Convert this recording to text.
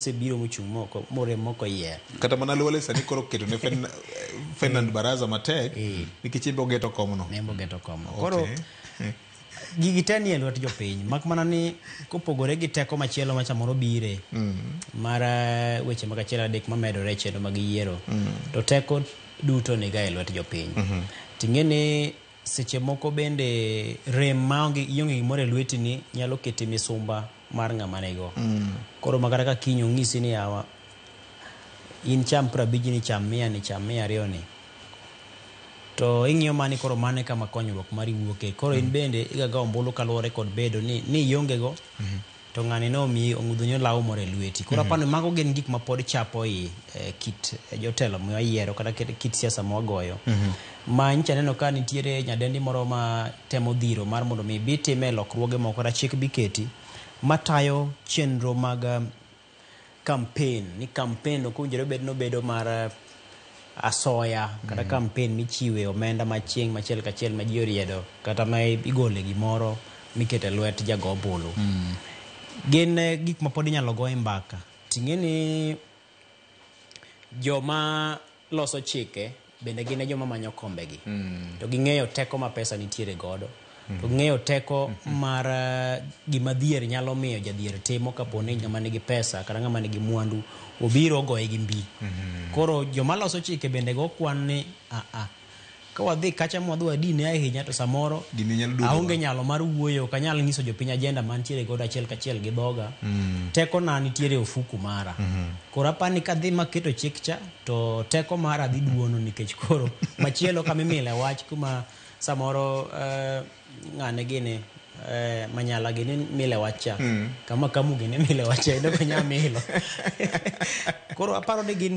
Osebiro mochung' moko morem moko yier. Kata mana Luwale sani koro keto ne Ferdinand Baraza matek nikech en be ogeto komno. En be ogeto komno. Koro gigi te nie lwet jopiny mak mana ni kopogore gi teko machielo ma samoro bire mar weche mag achiel adek mamedore e chenro mag yiero to teko duto niga e lwet jopiny. Ting'e ni Seche moko bende rem maonge ionge gimoro e lweti ni nyalo keti misumba mar ng'ama nigo. Koro ma kata ka kiny ong'isi ni yawa in cham prabiji ni cham mia ni cham mia ariyo ni to ing'iyo mani koro mano e kama konyruok mari wuoke. Koro in bende igago ombulu kaluwore kod bedo ni ni ionge go to ng'ani ne omiyi ong'udhoni olawo moro e lweti. Koro aparo ni mago gin gik ma pod chapo i kit jotelo ma wayiero kata kit siasa ma wagoyo. Ma nyicha aneno ka nitiere nyadendi moro ma temo dhiro mar mondo mi bi time lokruoge moko kata chik bi keti matayo chenro mag campaign ni campaign ok owinjore bed nobedo mar asoya kata campaign michiwe omenda ma chieng' machiel kachiel ma ji oriedo kata ma igole gimoro miketo e lwet jago ombulu. Gin gik ma pod inyalo goye mbaka. Ting'e ni joma loso chike bende gin e joma manyo kombegi. To ging'eyo teko ma pesa nitiere godo. To ging'eyo teko mar gima dhier nyalo miyo jadhier timo kapo ni ng'ama nigi pesa kata ng'ama nigi mwandu obiro ogoye gi mbi. Koro joma loso chike bende go kwan ni a a ka wadhi kacha mwadhi wadine ahinya to samoro Gini nyalo duogo aonge wa. nyalo mar wuoyo ok anyal nyiso jopiny agenda mantiere godo achiel kachiel gi dhoga. Teko na nitiere e ofuku mara. Koro apani kadhi maketo chik cha to teko mara dhi duono nikech koro machielo kama imile wach kuma samoro ng'ane gini Manyala gini mile wach cha kama Kamu gini mile wach cha en ok onyal milo. Koro aparo ni gin